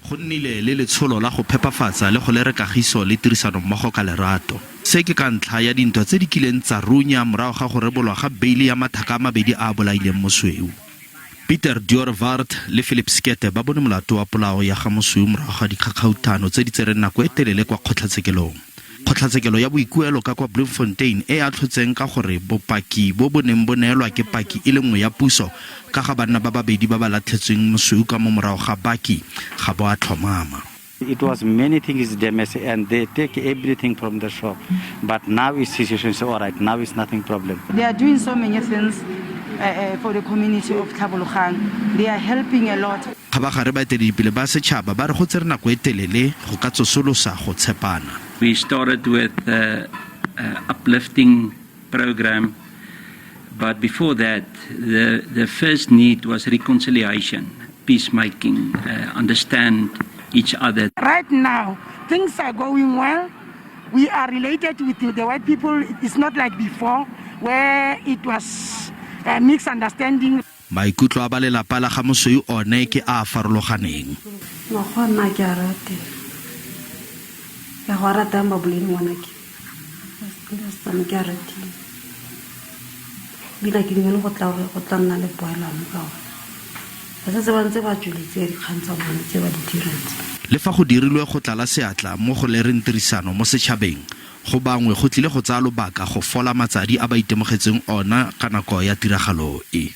Go nnile le letsholo la go phepafatsa le go lere kagiso le tirisanommogo ka lerato. Se ke ka ntlha ya dintwa tse di kileng tsa runya morago ga go rebolwa ga beile ya mathaka a mabedi a a bolaileng Mosweu. Pieter Doorewaard le Philip Skete ba bone molato wa polao ya ga Mosweu morago ga dikgakgauthano tse di tsereng nako e telele kwa kgotlatshekelong. Kgotlatshekelo ya boikuelo ka kwa Bloemfontein e atlhotseng ka gore bopaki bo bo neng bo neelwa ke paki e le nngwe ya puso ka ga banna ba babedi ba ba latlhetsweng Mosweu ka mo morago ga baki ga bo a tlhomama. It was many things damaged and they take everything from the shop. But now its situation is all right. Now it's nothing problem. They are doing so many things for the community of Tlhabologang. They are helping a lot. Kgabagare baeteledipele ba setšhaba ba re go tsere nako e telele go ka tsosolosa go tshepana. We started with the uplifting program, but before that, the, the first need was reconciliation, peacemaking, understand each other. Right now, things are going well. We are related with the white people. It's not like before where it was a misunderstanding. Maikutlo a ba lelapa la ga Mosweu one ke a a farologaneng. Makgowa nna ke a rate. Ke a go a ratang baboledi ngwanake. Setswana ke a ratile. Ebile ke dumele go tla go tla nna le poelano ka gore ba setse ba ntse ba tsweletse dikgang tsa bone tse ba di dirang tse. Le fa go dirilwe go tlala seatla mo go lereng tirisano mo setšhabeng, go bangwe go tlile go tsaya lobaka go fola matsadi a ba itemogetseng ona ka nako ya tiragalo e.